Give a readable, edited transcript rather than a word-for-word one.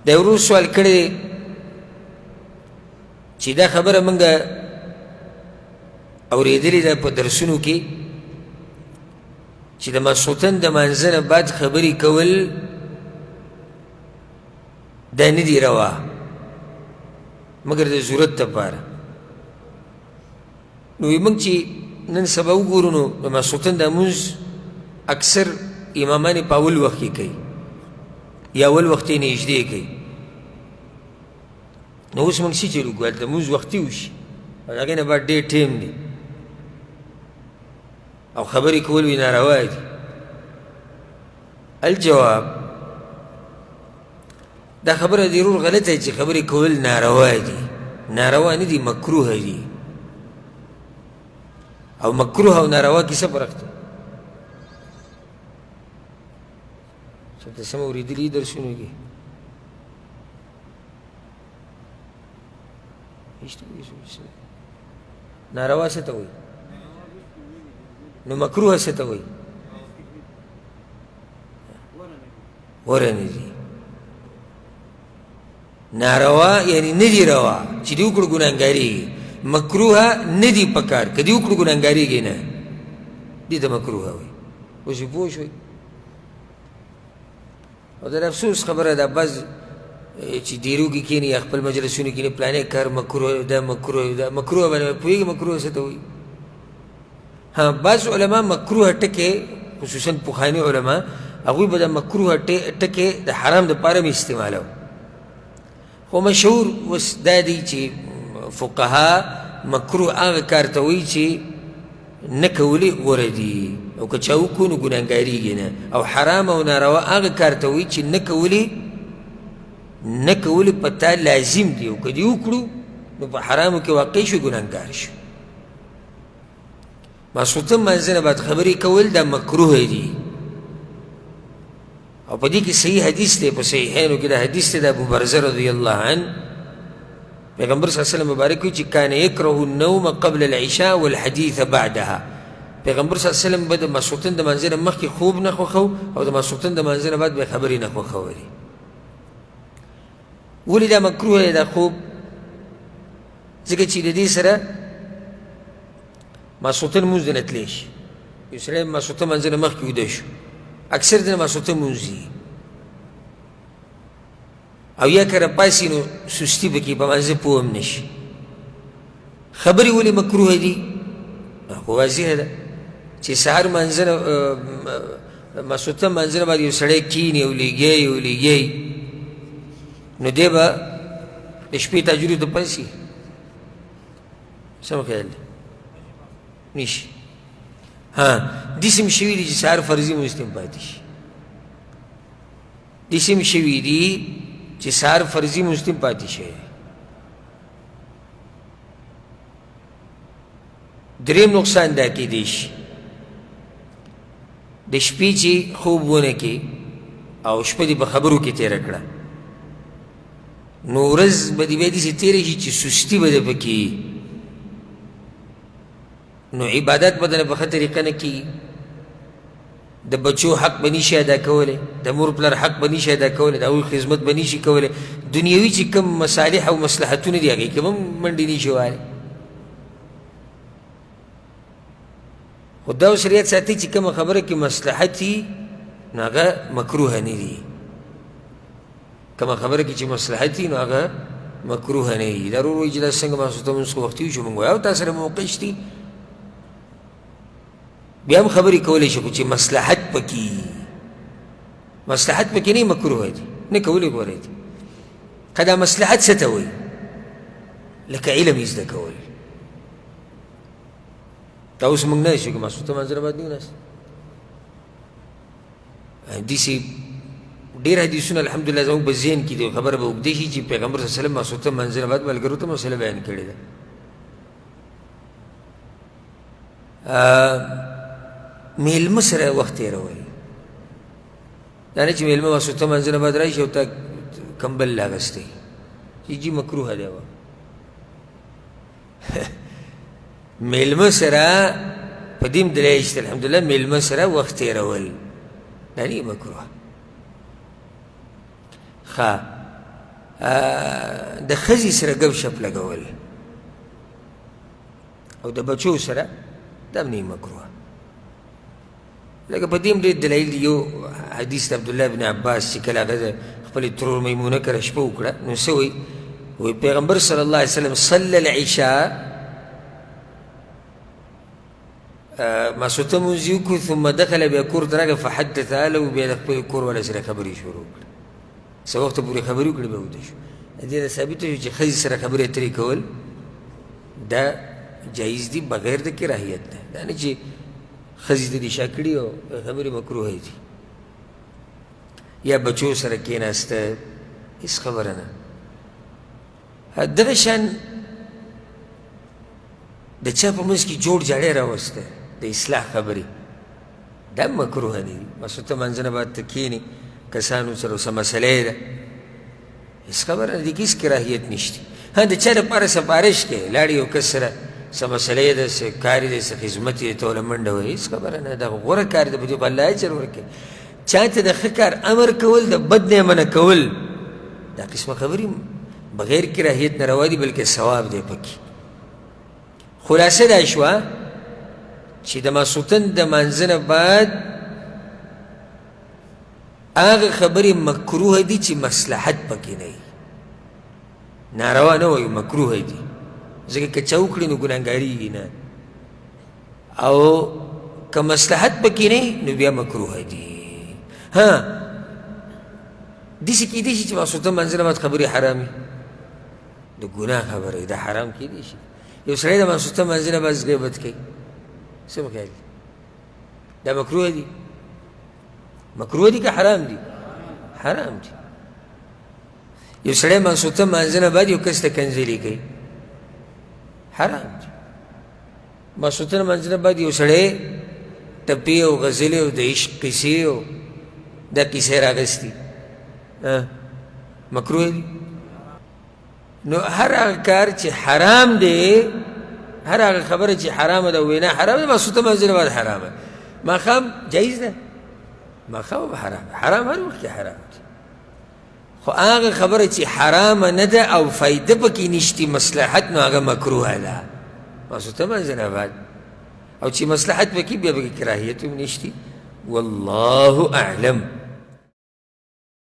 دا ورور سوال کړی چې دا خبره مونږ اورېدلې ده په درسونو کې چې د ماسخوتن د مانځه نه بعد خبرې کول دا نه دي روا، مګر د ضرورت لپاره. نو موږ چې نن سبا وګورو نو د ماسخوتن د لمونځ اکثر امامان یې په اول وخت کې کوي یا اول وخت یې نږدې کوي. نو اوس موږ څه چل وکړو؟ هلته لمونځ وختي وشي او د هغې نه بعد ډېر ټایم دی او خبرې کول وي ناروا دي. الجواب، دا خبره ضرور غلطه چې خبرې کول ناروا دي. ناروا نه دي، مکروه دي. او مکروه او ناروا کې څه فرق دی؟ څه ته سم اورېدلي درسونو کې؟ ناروا څه ته وایي؟ نو مکروه څه ته وایي؟ غوره نه دي. ناروا یعنی نه دي روا چې دې وکړو ګناهګارېږي. مکروه نه دي پکار، که دې وکړو ګناهګارېږي نه، دې ته مکروه وایي. اوس یې پوه شوئ؟ او د افسوس خبره ده، بعض چې دیرو کې کښېني یا خپل مجلسونو کې پلانې کار مکروه ده، مکروه ده، مکروه باندې پوهېږي مکروه څه ته وایي؟ ها، بعض علما مکروه ټکی، خصوصا پخواني علما، هغوی به د مکروه ټکی د حرام دپاره هم استعمالوه. خو مشهور اوس دا دی چې فقها مکروه هغه کار ته وایي چې نه کولې غوره دي، او که چا وکړو نو ګناهګارېږي نه. او حرام او ناروا هغه کار ته وایي چې نه کولې په تا لازم دي، او که دې وکړو نو په حرامو کې واقع شو، ګناهګار شو. ماسخوتن مانځه نه بعد خبرې کول دا مکروه دي. او په دې کې صحیح حدیث دی، په صحیحینو کې دا حدیث دی د ابو برزه رضی الله عنه، پیغمبر صلی الله علیه وسلم مبارک وایي چې کان یکره النوم قبل العشاء والحدیث بعدها. پیغمبر صلی الله علیه وسلم به د ماسخوتن د مانځه نه مخکې خوب نه خوښو او د ماسخوتن د مانځه نه بعد به خبرې نه خوښولې. ولې دا مکروه دی دا خوب؟ ځکه چې د دې سره ماسخوتن لمونځ نه تللی شي. یو سړی ماسخوتن لمانځه نه مخکې ویده شو، اکثر د ماسخوتن لمونځ وي، او یا که راپاڅي نو سستي پکې په لمانځه پوه هم نه شي. خبرې ولې مکروه دي؟ خو واضحه ده چې سهار لمانځه نه ماسخوتن لمانځه نه بعد یو سړی کښېني او لګیا او لګیا، نو دی به د شپې تاجرو ته پاڅي؟ سم خیال دی نشي. ها، داسې هم شوي دي چې سهار فرضي لمونځ ته هم پاتې شي. داسې هم شوي دي چې سهار فرضي لمونځ ته هم پاتې شي. دریم نقصان دا کېدی شي د شپې چې خوب ونه کې او شپه دې په خبرو کې تېره کړه، نو ورځ به دې بیا داسې تېره شي چې سستي به دې پکې، نو عبادت به درنه په ښه طریقه نه کېږي، د بچو حق به نشي ادا کولی، د مور پلار حق به نشي ادا کولی، د هغوی خدمت به نشي کولی، دنیوي چې کوم مصالح او مصلحتونه دي هغې کې به هم منډې نشي وهلی. خو دا اوس یاد ساتئ چې کومه خبره کې مصلحت وي نو هغه مکروه نه دي. کومه خبره کې چې مصلحت وي نو هغه مکروه نه دي. دا ورور وایي چې دا څنګه ماسخوتن لمونځ خو وختي وشو، موږ وایو او تا سره موقع شتي بیا هم خبرې کولی شي، خو چې مصلحت پکې، مصلحت پکې نه، مکروه دي، نه کولی غوره دي. که دا مصلحت څه ته وایي؟ لکه علم یې زده کول. دا اوس موږ نه شو که ماسخوتن لمانځه نه بعد نه ناست داسې ډېر حدیثونه الحمدلله زموږ په ذهن کې دي. خبره به اوږده شي چې پیغمبر صلی الله علیه وسلم ماسخوتن لمانځه نه بعد ملګرو ته مسله بیان کړې ده. میلمه سره وخت تېروئ، دا نه چې میلمه ماسخوتن لمانځه نه بعد راشي او تا کمبل لا اخیستی چې جي مکروه دی. میلمه سره په دې هم دلایل شته الحمدلله، میلمه سره وخت تېرول دا نه مکروه. ښه، د ښځې سره ګپ شپ لګول او د بچو سره دا هم نه مکروه. لکه په دې هم ډېر دلایل دي. یو حدیث د عبدالله بن عباس چې کله هغه د خپلې ترور میمونه کره شپه وکړه، نو څه وایي؟ وایي پیغمبر صلی الله علیه وسلم صلی العشاء، ماسوته مونځ یې وکړو، ثم دخل، بیا کور ته راغی، فحدث اهله، بیا د خپل کور والا سره خبرې شروع کړې، څه وخته پورې خبرې وکړې، بیا ویده شو. د دې نه ثابته شو چې ښځې سره خبرې اترې کول دا جایز دي بغیر د کراهیت نه. دا نه چې ښځې ته دې شا کړي او خبرې مکروه دي، یا بچو سره کېناسته، هېڅ خبره نه. دغه شان د چا په منځ کې جوړ جاړی راوسته د اصلاح خبرې، دا مکروه نه دي. ماسوته مانځه نه بعد ته کښېنې کسانو سره څه مسله یې ده، هېڅ خبره نه، دې کې هېڅ کراهیت نشته. ها د چا دپاره سفارش کوې، لاړې یو کس سره څه مسله یې ده، څه کار یې دی، څه خدمت یې دی، ته ورله منډه وهې، هېڅ خبره نه ده، غوره کار دی، په دې خو الله اجر ورکوي. چا ته د ښه کار امر کول، د بد نه منع کول، دا قسمه خبرې بغیر کراهیت نه روا دي، بلکې ثواب دی پکې. خلاصه دا شوه چې د ماسوتن د مانځه نه بعد هغه خبرې مکروه دي چې مصلحت پکې نه وي، ناروا نه وایو، مکروه دي، ځکه که چا وکړي نو ګناهګارېږي نه، او که مصلحت پکې نه نو بیا مکروه دي. ها داسې کېدای شي چې ماسوتن مانځه نه بعد خبرې حرام وي، د ګناه خبره ده، حرام کېدای شي. یو سړی د ماسوتن مانځه نه بعد غیبت کوي، څه به خیال؟ دا مکروه دي؟ مکروه دي که حرام دي؟ حرام دي. یو سړی ماسوتن مانځه نه بعد یو کس ته کنځلې کوي، حرام دي. ماسوتن مانځه نه بعد یو سړی ټپې او غزلې او د عشق قصې او دا قصې راغستي، مکروه دي. نو هر هغه کار چې حرام دی، هر هغه خبره چې حرامه ده، وینا حرام ده، ماسوته مانځه نه بعد حرامه. ماښام جایز ده، ماښام هم حرام، حرام هر وخت کې حرام دی. خو هغه خبره چې حرامه نه ده او فایده پکې نشتي، مصلحت، نو هغه مکروه ده ماسوته مانځه نه بعد، او چې مصلحت پکې بیا پکې کراهیت هم نشتي. والله اعلم.